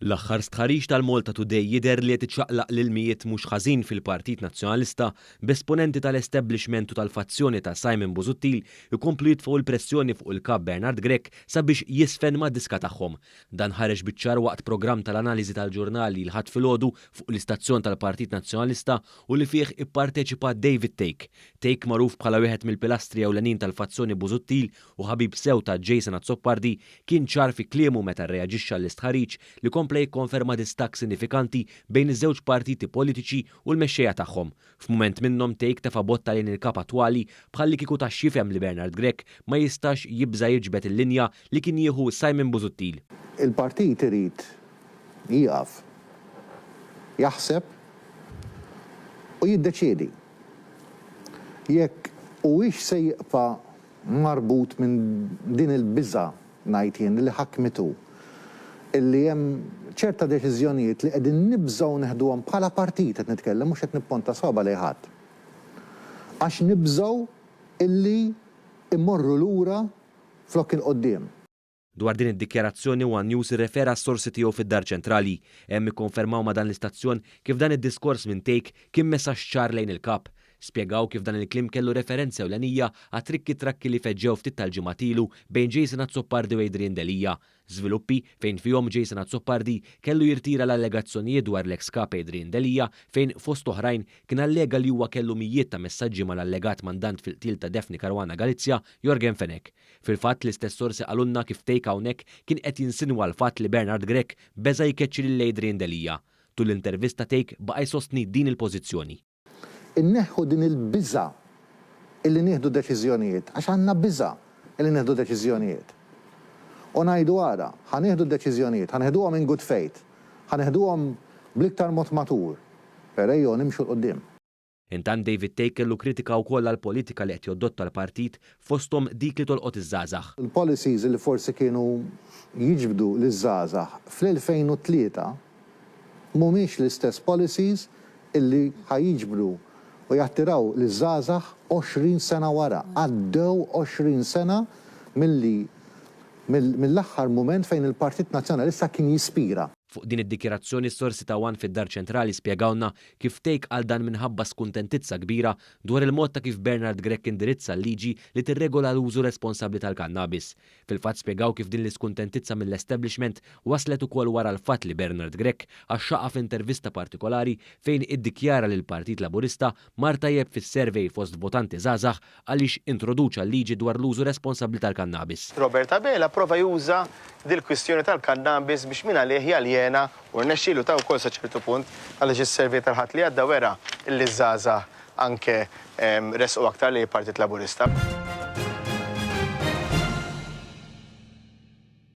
L-aħħar stħarriġ tal-Malta Today jidher li qed iċaqlaq l-ilmijiet mhux ħażin fil-Partit Nazzjonalista, b'esponenti tal-establishment u tal-fazzjoni ta' Simon Busuttil ikomplu jitfgħu l-pressjoni fuq il-Kap Bernard Grech sabiex jiżfen mad-diska tagħhom. Dan ħareġ biċ-ċar waqt programm tal-analiżi tal-ġurnali l-Ħadd filgħodu fuq l-istazzjon tal-Partit Nazzjonalista u li fih ipparteċipa David Thake. Thake magħruf bħala wieħed mill-pilastri ewlenin tal-fazzjoni Busuttil u ħabib sew ta' Jason Azzopardi, kien ċar fi kliemu meta rreaġixxa għall-istħarriġ li kompla jikkonferma distakk sinifikanti bejn iż-żewġ partiti politiċi u l-mexxejja tagħhom. F'mument minnhom Thake tefa' botta lejn il-Kap attwali bħallikieku ta x'jifhem li Bernard Grech ma jistax jibża' jiġbed il-linja li kien jieħu Simon Busuttil. Il-partit irid jieqaf jaħseb u jiddeċiedi jekk huwiex se jibqa' marbut minn din il-biża', ngħid jien, li ħakmitu, illi hemm ċerta deċiżjonijiet li qegħdin nibżgħu neħduhom bħala partit qed nitkellem, mhux qed nipponta swaba' lejn ħadd. Għax nibżgħu illi mmorru lura flok 'il quddiem. Dwar din id-dikjarazzjoni one News irrefera għas-sorsi tiegħu fid-Dar Ċentrali. Hemm ikkonfermaw ma' dan l-istazzjon kif dan id-diskors minn Thake kien messaġġ ċar lejn il-Kap. Spjegaw kif dan il-kliem kellu referenza ewlenija għat-trikki trakki li feġġew ftit tal-ġimgħat ilu bejn Jason Azzopardi u Adrian Delia. Żviluppi fejn fihom Jason Azzopardi kellu jirtira l-allegazzjonijiet dwar l-eks Kap Adrian Delia fejn fost oħrajn kien allega li huwa kellu mijiet ta' messaġġi mal-allegat mandant fil-qtil ta' Daphne Caruana Galizia, Yorgen Fenech. Fil-fatt, l-istess sorsi qalulna kif Thake hawnhekk kien qed jinsinwa l-fatt li Bernard Grech beża' jkeċċi lil Adrian Delia. Tul l-intervista Thake baqa' jsostni din il-pożizzjoni. Inneħħu din il-biża' illi nieħdu deċiżjonijiet, għax għandna biża' illi nieħdu deċiżjonijiet. U ngħidu ara, ħa nieħdu d-deċiżjonijiet, ħa neħduhom in good faith, ħa neħduhom bl-iktar mod matur, però ejjew nimxu 'l quddiem. Intant David Thake kellu kritika wkoll għall-politika li qed joddotta l-partit fosthom dik li tolqot iż-żgħażagħ. Il-policies li forsi kienu jiġbdu liż-żgħażagħ fl-2003 mhumiex l-istess policies illi ħa jiġbdu u jattiraw liż-żgħażagħ 20 sena wara. Għaddew 20 sena milli mill-aħħar mument fejn il-Partit Nazzjonalista kien jispira. Fuq din id-dikjarazzjoni s-sorsi ta' one fid-Dar Ċentrali spjegawlna kif Thake qal dan minħabba skuntentizza kbira dwar il-mod ta' kif Bernard Grech indirizza l-liġi li tirregola l-użu responsabbli tal-kannabis. Fil-fatt spjegaw kif din l-iskuntentizza mill-establishment waslet ukoll wara l-fatt li Bernard Grech għaxxaqha f'intervista partikolari fejn iddikjara li l-Partit Laburista mar tajjeb fis-survey fost votanti żgħażagħ għaliex introduċa l-liġi dwar l-użu responsabbli tal-kannabis. Robert Abela prova juża dil-kwistjoni tal-kannabis biex mingħalih jaljena u rnexxielu ta' wkoll sa ċertu punt għaliex is-survey tal-Ħadd li għadda wera li ż-żgħażagħ anke resqu aktar lejn il-Partit Laburista.